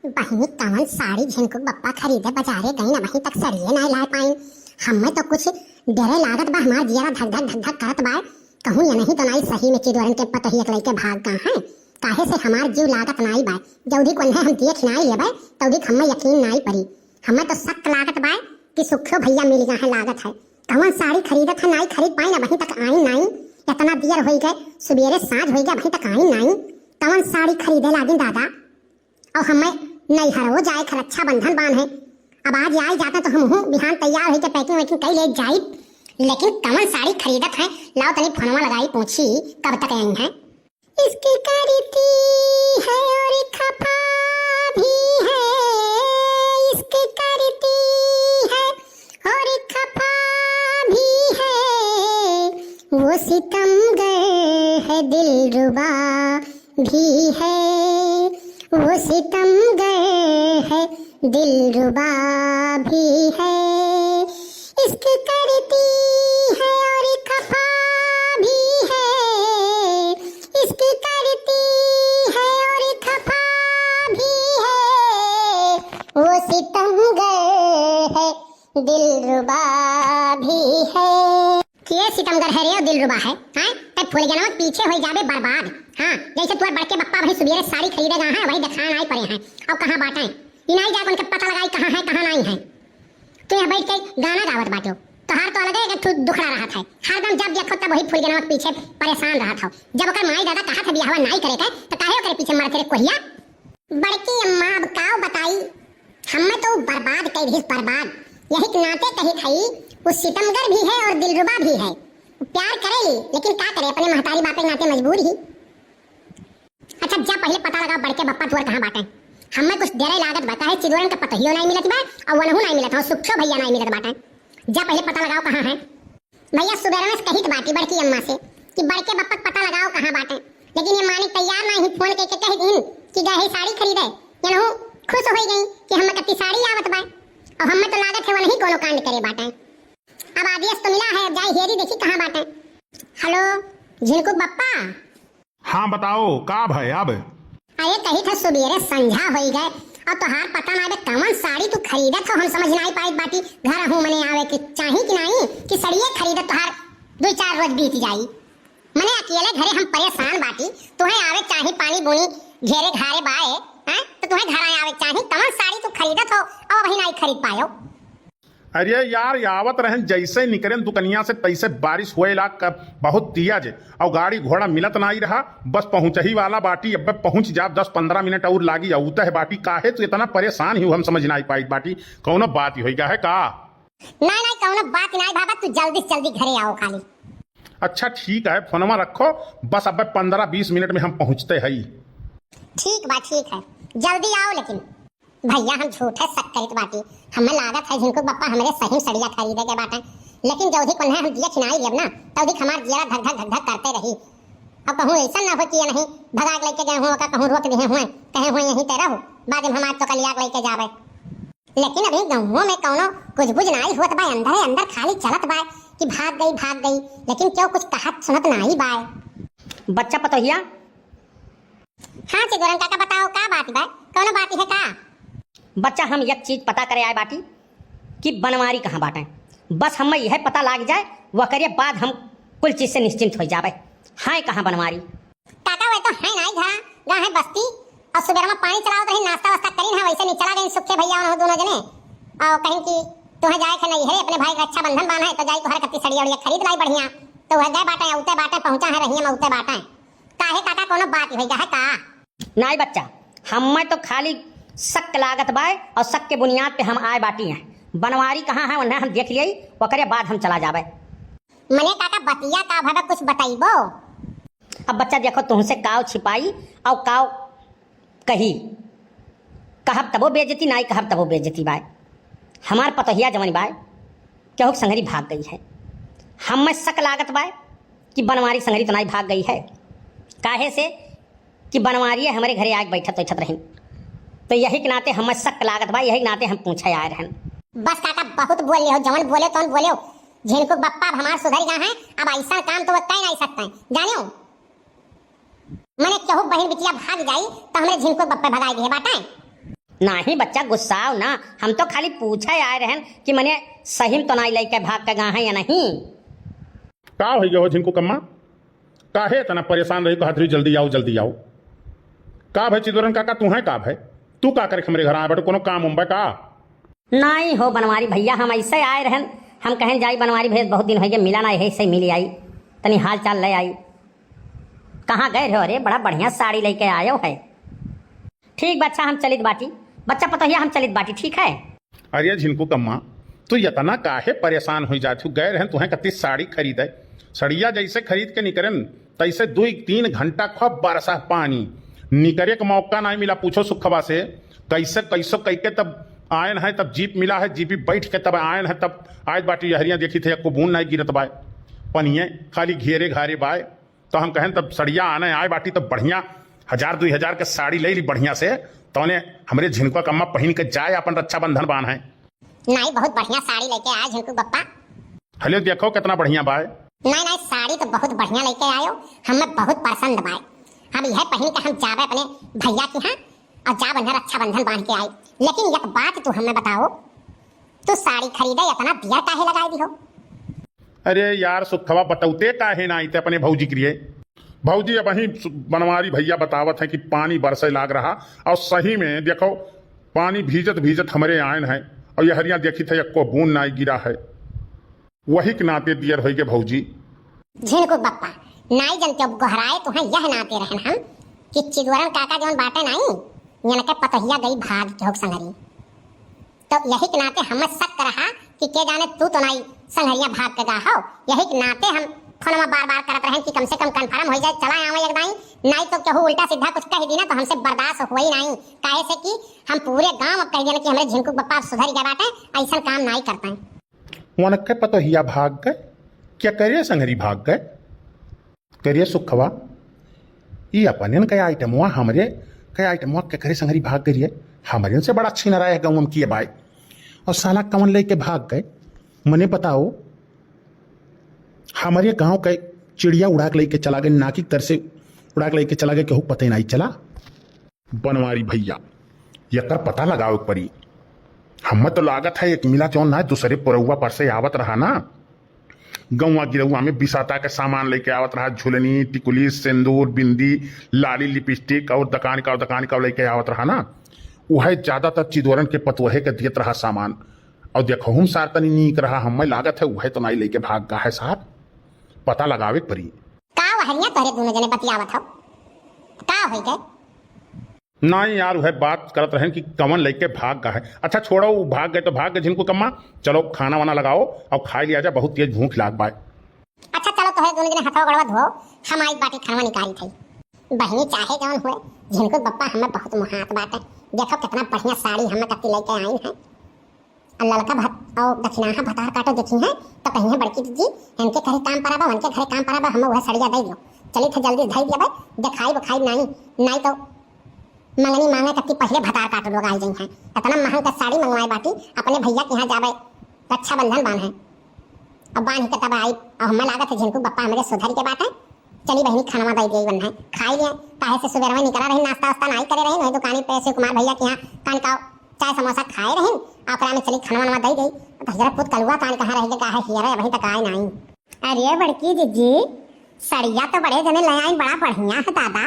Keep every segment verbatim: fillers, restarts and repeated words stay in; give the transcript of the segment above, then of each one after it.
बहिनी, कवन साड़ी झिनकुक बप्पा खरीदे बजारे गइन, अबहीं तक सड़िए नाई लाए पाइन। हम्मे तो कुछ डरे लागत बा, हमार जियरा धक धक धक धक करत बा। कहूँ ये नहीं तो नाई सही में चिदोरन के पतोहिया के लइके भाग गा हैं। काहे से हमार जीव लागत नाई बा। जौदी कोन्हे हम देख नाई लेबे, तौदी हम्मे यकीन नाई परी। हम्मे तो शक लागत बा कि सुखियो भैया मिल गा है लागत है। कवन साड़ी खरीदत है, नाई खरीद पाइन, अबहीं तक आइन नाई। इतना देर होई गए, सुबेरे साँझ होई गए, अबहीं तक आइन नाई। कवन साड़ी खरीदे लागिन दादा? अउर हम्मे नैहरो जाए के रक्षाबंधन बान्हे। अब आज आई जाते तो हमहूँ बिहान तैयार होइके packing वैकिंग कई ले जाई। लेकिन कवन साड़ी खरीदत है, लाओ तनी फोनवा लगाई, पूछी कब तक आई हैं। इश्क करती है और खफा भी है, इश्क करती है और खफा भी है, वो सितमगर है, दिलरुबा भी है, वो सितमगर है, दिलरुबा भी है। इश्क करती है और खफा भी है, इश्क करती है और खफा भी है, वो सितमगर है, दिलरुबा भी है। के सितमगर है रे, दिलरुबा है, हैं? तै फूलगेनवा के पीछे होई जाबे बर्बाद। हाँ, जैसे तोर बड़के बप्पा वही सुबेरे साड़ी खरीदे गा हैं, वही देखान आई परे हैं। अब कहाँ बाटें? ई नाई जाके उनके पता लगाई कहाँ है, कहाँ नाई है। तू यहाँ बैठ के गाना गावत बाटो, तोहार तो अलगे एक ठो दुखड़ा रहत है। हरदम जब देखो तब वही फूलगेनवा के पीछे परेशान रहत हो। जब ओकर माई दादा कहत है बियाहवा नाई करे के, तो काहे ओकरे पीछे मरत रे कोहिया? बड़की अम्मा, अब काव बताई, हम्मे तो बर्बाद कई दिहिस, बर्बाद। यही के नाते कहित हई, वो सितमगर भी है और दिलरुबा भी है। प्यार करे ली, लेकिन का करे, अपने महतारी बापे के नाते मजबूर ही। अच्छा, जा पहिले पता लगाओ बड़के बप्पा तोर कहाँ बाटे। हम्मे कुछ देरे लागत बा, काहे चिदोरन के पतोहियो नाई मिलत बा, अउर वनहू नाई मिलत हो, सुखियो भैया नाई मिलत बाटे। जा पहिले पता लगाओ कहाँ है। भैया सुबेरवे से कहित बाटी बड़की अम्मा से कि बड़के बप्पा के पता लगाओ कहाँ बाटे, लेकिन ये मानिक तैयार नाई ही। फोन कइके कहि दिन कि गए ही साड़ी खरीदे, यनहू खुश होइ गई कि हम्मे कत्ती साड़ी आवत बा, अउर हम्मे तो लागत है वनही कोनो कांड करे बाटे। अब आदेश तो मिला है, अब जाई हेरी देखी कहाँ बाटे। हेलो, झिनकुक बप्पा। हाँ बताओ, का भय अब? अरे कहित है सुबेरे संझा होई गए, अउर तोहार पता नाई बे कवन साड़ी तू खरीदत हो, हम समझ नाई पाइत बाटी। घर हूँ मने आवे के चाही कि नाई, कि सड़िए खरीदत तोहार दुई चार रोज बीत जाई। मने अकेले घरे हम परेशान बाटी, तुहे आवे चाही पानी बुनी घेरे घारे बाए, हैं? तो तुहे घर आवे चाही, कवन साड़ी तू खरीदत हो, अउर वही नाई खरीद पायो। अरे यार, आवत रहन, जैसे निकरेन दुकनिया से, तैसे बारिश होए लाग, क-, बहुत तेज, अउर गाड़ी घोड़ा मिलत नाई रहा। बस पहुँचही वाला बाटी, अब्बे पहुँच जाब, दस पन्द्रह मिनट अउर लागी, अउते है बाटी। काहे तू इतना परेशान ही, हम समझ नाई पाइत बाटी, कौनो बात ही होई गा है का? नाई, नाई, कौनो बात नाई बाबा, तू जल्दी से जल्दी घरे आओ खाली। अच्छा ठीक है, फोनवा रखो, बस अब्बे पन्द्रह बीस मिनट में हम पहुँचते हई। ठीक बा, ठीक है, जल्दी आओ लेकिन। भैया, हम झूठे शक करित बाटी। हमें लागत है झिनकुक बप्पा हमरे सही में सड़िया खरीदे के बाटे, लेकिन जौदी कोन्हे हम दिया खिनाई लेब ना, तौदी हमार जियरा धक धक धक धक करते रही। अब कहूँ ऐसा ना हो कि ये नहीं भगा के लेके गए हुए का, कहूँ रोक दिए हुए, कहे हुए यहीं ते रहो, बाद में हमार तो कलिया के लेके जावे। लेकिन अभी गाँवों में कौनो कुछ बुझ नाई होत बा, अंदरे अंदर खाली चलत बा कि भाग गई, भाग गई, लेकिन क्यों कुछ कहत सुनत नाई बा। बच्चा पतोहिया, हाँ चिदोरन काका, बताओ का बात बा, कौनो बात है का? बच्चा, हम एक चीज पता करे आए बाटी कि बनवारी कहाँ बाटे। बस हमें यह पता लाग जाए, वकरे बाद हम कुल चीज से निश्चिंत हो जाबे। हाँ, कहाँ बनवारी? काका, वे तो है नाई घरा, गा है बस्ती। और सुबेर में पानी चलावत रही, नाश्ता वास्ता करीन है, वैसे नहीं चला गए सुखे भैया उन्हों दोनों जने। और कहीं कि तुम्हें जाए के नहीं है, अपने भाई का रक्षाबंधन बांधा है, तो जाई तोहर कत्ती सड़िया उड़िया खरीद लाई बढ़िया। तो वह गए बाटे, अउते बाटे, पहुँचा है रहिए में अउते बाटे। काहे काका, कोनो बात होई गा है का? नाई बच्चा, हमें तो खाली शक लागत बाय और शक के बुनियाद पे हम आए बाटी हैं। बनवारी कहाँ है, उन्हें हम देख लियाई, ओकरे बाद हम चला जाबे। मने काका, बतिया का भवे, कुछ बताइबो? अब बच्चा देखो, तुमसे काव छिपाई और काव कही। कहब तबो बेइज्जती, नाई कहब तबो बेइज्जती बाय। हमार पतोहिया जवन बाय, केहू के संगरी भाग गई है। हमें शक लागत बाय कि बनवारी संगरी तो नाई भाग गई है, काहे से कि बनवारिये हमरे घरे आके बैठत बैठत रही। तो यही के नाते हमें शक लागत बा, यही के नाते हम पूछे आए रहन। बस काका, बहुत बोल लियो, जवन बोले तवन बोले। झिनकुक बप्पा अब हमार सुधर गया है, अब ऐसा काम तो वो कह नहीं सकते, जानियो। मने केहू बहिन बिटिया भाग जाई तो हमरे झिनकुक बप्पे भगाई दिए बाटे। नाही बच्चा, गुस्साओ ना, हम तो खाली पूछे आए रहन कि मने सही में तो नाई लइके भाग के गा है या नहीं। का होइ गयो हो झिनकू कम्मा? काहे इतना परेशान रही, कहत रही जल्दी आओ, जल्दी आओ। का भय चिदोरन काका, तू है का भय? तू का करे हमरे घर आए बाटे, कोनो काम उम बा का? नाही हो बनवारी भैया, हम ऐसे आए रहन, हम कहें जाई बनवारी भैया, बहुत दिन होइ गए मिला ना, यही से मिली आई, तनी हाल चाल ले आई। कहाँ गए रहो रे, बड़ा बढ़िया साड़ी लइके आयो है। ठीक बा, अच्छा हम चलित बाटी, बच्चा पतोहिया हम चलित बाटी, ठीक है। अरे झिनकू कम्मा, तू इतना काहे परेशान होइ जात हू? गए रहन तुहें कत्ती साड़ी खरीदे, सड़िया जैसे खरीद के निकरेन तैसे दुई तीन घंटा खूब बरसा पानी, निकरे के मौका नाई मिला। पूछो सुखवा से, कैसे कैसो कइके तब आयन है, तब जीप मिला है, जीपी बैठ के तब आयन है, तब आयत बाटी यहरिया देखित है, एको बूंद नाई गिरत बाय, पनिये खाली घेरे घारे बाय। तो हम कहेन तब सड़िया आने आए बाटी तब बढ़िया हजार दुई हजार के साड़ी ले ली बढ़िया से, तौने हमरे झिनकुआ कम्मा पहिन के जाए, अपन रक्षाबंधन बांधे। नाई, बहुत बढ़िया साड़ी लइके आए झिनकू बप्पा। हले देखो कितना बढ़िया बाय। नाई, नाई, साड़ी तो बहुत बढ़िया लइके आयो, हमें बहुत पसंद बाय। हम यह पहिन के हम जाबे अपने भैया के यहाँ और जाब उन्हें रक्षाबंधन बांध के आए। लेकिन एक बात तू हमें बताओ, तू साड़ी खरीदे इतना देर काहे लगाई दिहो? अरे यार सुखवा, बतौते काहे ना आइते अपने भौजी के लिए? भौजी, अबहीं सु-, बनवारी भैया बतावत है कि पानी बरसे लाग रहा और सही में देखो पानी भीजत भीजत हमरे आयन है और यहरिया देखित है एको बूंद नाई गिरा है। वही के नाते दियर होई के भौजी। झिनकू बप्पा, नाई जन के गोहराए तुहें यह नाते रहन हम कि चिदोरन काका जौन बाटे नाई, इनके पतोहिया गई भाग के होक संगरी। तो यही के नाते हमें शक रहा कि के जाने तू तो नाई संगरिया भाग के गा हो। यही के नाते हम फोनमा बार बार करत रहन कि कम से कम confirm हो जाए, चला आवे एक दाई, नाई तो केहू उल्टा सीधा कुछ कह दी ना तो हमसे बर्दाश्त होई नाई। काहे से कि हम पूरे गांव में कह देना कि हमरे झिनकू बप्पा अब सुधर गए बाटे, ऐसा काम नाई करता है। वनके पतोहिया भाग गए, क्या करे संगरी भाग गए? करिए सुखवा, ई अपनेन के आइटमवा हमरे के आइटमवा के करे संगरी भाग गइए? हमरेन से बड़ा छिनरा है गाँव में किए बाय। और साला कवन लेके भाग गए? मने बताओ, हमरे गाँव के चिड़िया उड़ा के लेके चला गए, नाकी तर से उड़ा के लेके चला गए, केहू पते नाई चला। बनवारी भैया, एकर पता लगावे के पड़ी। हमें तो लागत है एक मिला जौन ना दूसरे पुरौआ पर से आवत रहा ना, गौवा गिरौवा में बिसाता के सामान लेके आवत रहा, झुलनी, टिकुली, सिंदूर, बिंदी, लाली, लिपस्टिक और दकान का, दकान का लेके आवत रहा ना, उहे ज्यादातर चिदोरन के पतोहे के दियत रहा सामान। और देखो हम सार तनी नीक रहा, हमें लागत है उहे तो नाई लेके भाग गा है सार, पता लगावे के पड़ी। का वहरिया तोहरे दोनों जने बतियावत हो? का होई गए? नाई यार, उहे बात करत रहेन कि कवन लइके भाग गा है। अच्छा छोड़ो, उ भाग गए तो भाग गए झिनकू कम्मा, चलो खाना वाना लगाओ और खाई लिया जा, बहुत तेज भूख लाग बाय। अच्छा चलो, तोहरे दोनों जने हथवा गोड़वा धो, हम आई बाटी खानवा निकाली थई। बहिनी चाहे जौन हुए, झिनकू बप्पा हमें बहुत मुहात बाटे। देखो कितना बढ़िया साड़ी हमें कत्ती लइके आई है। आ ललका भत-, और दक्षिणाहा भतार काटो देखी हैं, तो कहीं है बड़की दीदी, इनके घरे काम परा बा, उनके घरे काम परा बा, हमें वह सड़िया दे दियो। चली थे जल्दी धई दिया भाई, देखाई बखाई नाई, नाई तो मंगनी मांगे तक की पहले भतार काटो लोग आई जाई हैं। इतना महंग का साड़ी मंगवाए बाटी, अपने भैया के यहाँ जाबे, रक्षाबंधन बांधे। अब बांध के तब आई, अब हमें लागत है झिनकू बप्पा हमरे सुधर के बाटे। चली बहिनी, खानवा दई गई बन्ना, खाई लिया। काहे से सुबेरवा निकला रही, नाश्ता वास्ता नाई करे रही, वही दुकानी पे शिव कुमार भैया के यहाँ कान का चाय समोसा खाए रही, आ ओकरा में चली खानवा वानवा दई गई। तो जरा पूत कलुआ कान कहाँ रह गए, काहे हियरे अभी तक आए नाई। अरे बड़की जिज्जी, सड़िया तो बड़े जने ले आई, बड़ा बढ़िया है दादा।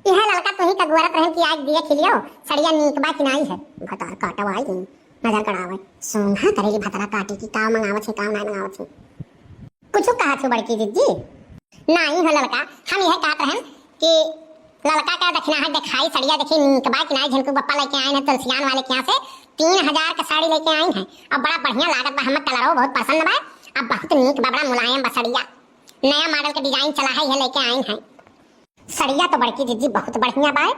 यह ललका तुही का गुआरत रहन कि आज दिए खिलियो, सड़िया नीक बा कि नाई है। भतार काटो आई दिन, नजर गड़ावे, सोंघा करेली भतरा काटी कि का मंगावत है, का नाई मंगावत है। कुछ कहा थी बड़की जिज्जी? नाई हो ललका, हम यह कहत रहन कि ललका का दक्षिणा है, देखाई सड़िया देखी नीक बा कि नाई, झिनकू बप्पा लेके आए हैं तुलसियान वाले के यहाँ से, तीन हजार का साड़ी लेके आई हैं। अब बड़ा बढ़िया लागत बा, हमें कलरो बहुत पसंद बा, अब बहुत नीक बा, बड़ा मुलायम बा सड़िया, नया मॉडल का डिजाइन चला है, यह लेके आई हैं। सड़िया तो बड़की जिज्जी बहुत बढ़िया बाय।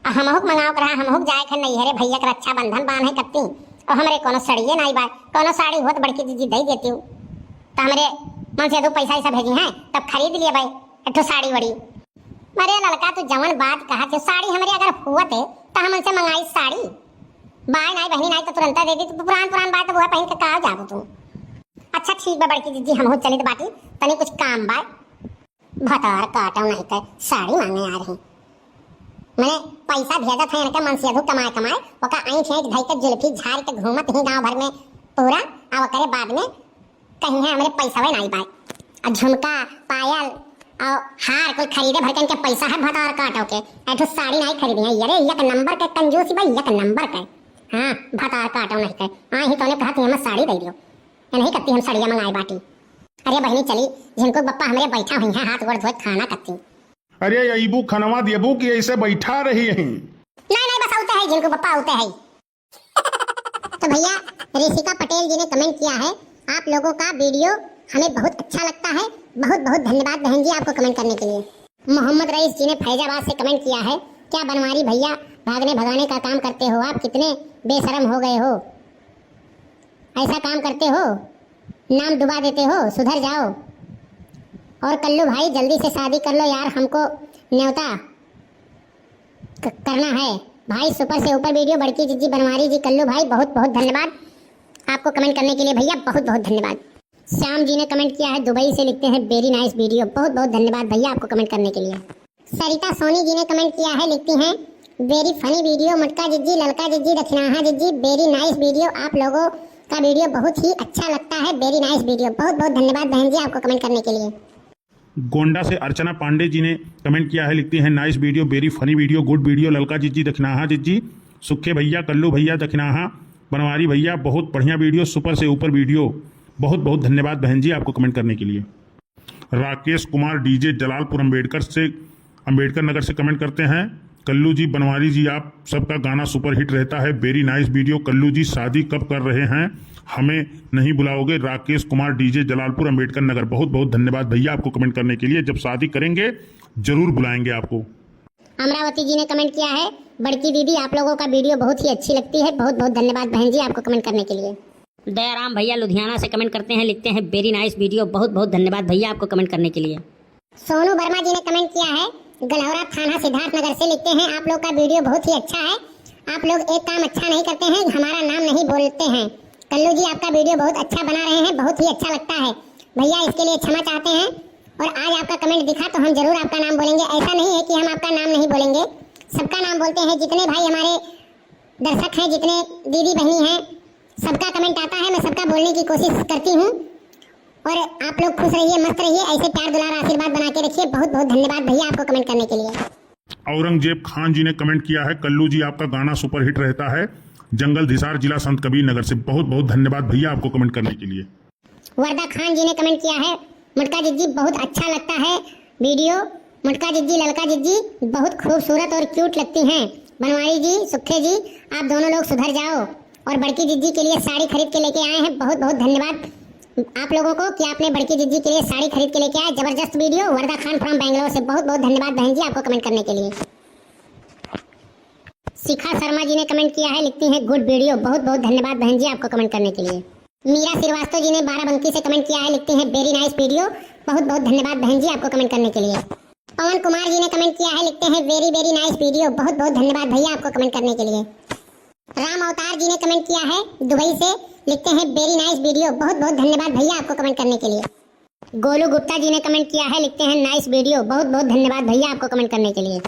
आ हमहू के मंगाओ के रहा, हमहू के जाए के नैहरे भैया के रक्षाबंधन बांधे कत्ती। और हमरे कोनो सड़िये नाई बाय, कोनो साड़ी होत बड़की जिज्जी दे देती हूँ। तो हमरे मन से दो पैसा ऐसा भेजी हैं, तब खरीद लिए बाय एक ठो साड़ी वड़ी। अरे ललका, तू जवन बात कहा थे, साड़ी हमरे अगर हुआ थे, तो हम उनसे मंगाई साड़ी। बाय नाई बहनी नाई तो तुरंत दे दी, तू पुरान पुरान बात तो वो पहन के कहा जाबू तू। अच्छा ठीक बा बड़की जिज्जी, हमहू चलित बाटी, तनी कुछ काम बाय। भतार काटो नहीं के साड़ी मांगे आ रही। मने पैसा भेजत है इनके मनसेधू कमाए कमाए, ओका ऐंठ ऐंठ धई के जुल्फी झार के घूमत ही गांव भर में पूरा, आ ओकरे बाद में कहीं है हमरे पैसवे नाई बाय। आ झुमका, पायल और हार कुल खरीदे भर के इनके पैसा है भतार काटो के। ऐठो साड़ी नाई खरीदी है, अरे एक नंबर के कंजूसी भाई, एक नंबर के। हाँ, भतार काटो नहीं के। आ ही तोने कहा कि हमें साड़ी दे दियो। या नहीं करती हम साड़िया मंगाए बाटी। अरे बहिनी चली, झिनको बप्पा हमरे बैठा हुई है, हाथ गोड़ धोए खाना करती। अरे अइबू खनवा देबू कि ऐसे बैठा रही हैं? नहीं, नहीं, बस आउते है, झिनको बप्पा आउते है। तो भैया, ऋषिका पटेल जी ने कमेंट किया है, "आप लोगों का वीडियो हमें बहुत अच्छा लगता है।" बहुत बहुत धन्यवाद बहन जी आपको कमेंट करने के लिए। मोहम्मद रईस जी ने फैजाबाद से कमेंट किया है, "क्या बनवारी भैया भागने भगाने का काम करते हो आप? कितने बेशरम हो गए हो, ऐसा काम करते हो, नाम डुबा देते हो, सुधर जाओ। और कल्लू भाई जल्दी से शादी कर लो यार, हमको न्योता क-, करना है।" भाई सुपर से ऊपर वीडियो, बड़की जिज्जी बनवारी जी, कल्लू भाई बहुत बहुत धन्यवाद आपको कमेंट करने के लिए भैया, बहुत बहुत धन्यवाद। श्याम जी ने कमेंट किया है दुबई से, लिखते हैं, "Very nice video।" बहुत बहुत धन्यवाद भैया आपको कमेंट करने के लिए। सरिता सोनी जी ने कमेंट किया है, लिखती हैं, "Very funny video, मोटका जिज्जी, ललका जिज्जी, दखिनाहा जिज्जी, very nice video।" आप लोगों का वीडियो बहुत ही अच्छा लगता है, very nice video। बहुत बहुत धन्यवाद बहन जी आपको कमेंट करने के लिए। गोंडा से अर्चना पांडे जी ने कमेंट किया है, लिखती हैं, "Nice video, very funny video, good video, ललका जिज्जी, दखिनाहा जिज्जी, सुखे भैया, कल्लू भैया, दखिनाहा, बनवारी भैया, बहुत बढ़िया वीडियो, सुपर से ऊपर वीडियो।" बहुत बहुत धन्यवाद बहन जी आपको कमेंट करने के लिए। राकेश कुमार डीजे जलालपुर अंबेडकर से, अंबेडकर नगर से कमेंट करते हैं, "कल्लू जी, बनवारी जी, आप सबका गाना सुपरहिट रहता है, very nice video।" कल्लू जी शादी कब कर रहे हैं, हमें नहीं बुलाओगे? राकेश कुमार डीजे जलालपुर अंबेडकर नगर, बहुत बहुत धन्यवाद भैया आपको कमेंट करने के लिए। जब शादी करेंगे जरूर बुलाएंगे आपको। अमरावती जी ने कमेंट किया है, "बड़की दीदी, आप लोगों का वीडियो बहुत ही अच्छी लगती है।" बहुत बहुत धन्यवाद बहन जी आपको कमेंट करने के लिए। दयाराम भैया लुधियाना से कमेंट करते हैं, लिखते हैं, "Very nice video।" बहुत बहुत धन्यवाद भैया आपको कमेंट करने के लिए। सोनू वर्मा जी ने कमेंट किया है, गलौरा थाना सिद्धार्थनगर से, लिखते हैं, "आप लोग का वीडियो बहुत ही अच्छा है। आप लोग एक काम अच्छा नहीं करते हैं, हमारा नाम नहीं बोलते हैं। कल्लू जी आपका वीडियो बहुत अच्छा बना रहे हैं, बहुत ही अच्छा लगता है। भैया इसके लिए क्षमा चाहते हैं और आज आपका कमेंट दिखा तो हम जरूर आपका नाम बोलेंगे। ऐसा नहीं है कि हम आपका नाम नहीं बोलेंगे, सबका नाम बोलते हैं। जितने भाई हमारे दर्शक हैं, जितने दीदी बहनी हैं, सबका कमेंट आता है, मैं सबका बोलने की कोशिश करती हूँ। और आप लोग खुश रहिए, मस्त रहिए, ऐसे प्यार दुलार आशीर्वाद बना के रखिए। बहुत बहुत धन्यवाद भैया आपको कमेंट करने के लिए। औरंगजेब खान जी ने कमेंट किया है, "कल्लू जी आपका गाना सुपरहिट रहता है, जंगल धिसार, जिला संत कबीर नगर से।" बहुत बहुत धन्यवाद भैया आपको कमेंट करने के लिए। वर्दा खान जी ने कमेंट किया है, "मोटका जिज्जी बहुत अच्छा लगता है वीडियो, मोटका जिज्जी ललका जिज्जी बहुत खूबसूरत और क्यूट लगती हैं। बनवारी जी, सुखे जी, आप दोनों लोग सुधर जाओ।" और बड़की जिज्जी के लिए साड़ी खरीद के लेके आए हैं। बहुत बहुत धन्यवाद आप लोगों को कि आपने बड़की जिज्जी के लिए साड़ी खरीद के लेके आए। जबरदस्त वीडियो। वर्दा खान फ्रॉम बैंगलोर से बहुत बहुत धन्यवाद बहन जी आपको कमेंट करने के लिए। शिखा शर्मा जी ने कमेंट किया है, लिखती हैं, "Good video।" बहुत बहुत धन्यवाद बहन जी आपको कमेंट करने के लिए। मीरा श्रीवास्तव जी ने बाराबंकी से कमेंट किया है, लिखती हैं, "Very nice video।" बहुत बहुत धन्यवाद बहन जी आपको कमेंट करने के लिए। पवन कुमार जी ने कमेंट किया है, लिखते हैं, "Very very nice video।" बहुत बहुत धन्यवाद भैया आपको कमेंट करने के लिए। राम अवतार जी ने कमेंट किया है दुबई से, लिखते हैं, "Very nice video।" बहुत बहुत धन्यवाद भैया आपको कमेंट करने के लिए। गोलू गुप्ता जी ने कमेंट किया है, लिखते हैं, "Nice video।" बहुत बहुत धन्यवाद भैया आपको कमेंट करने के लिए।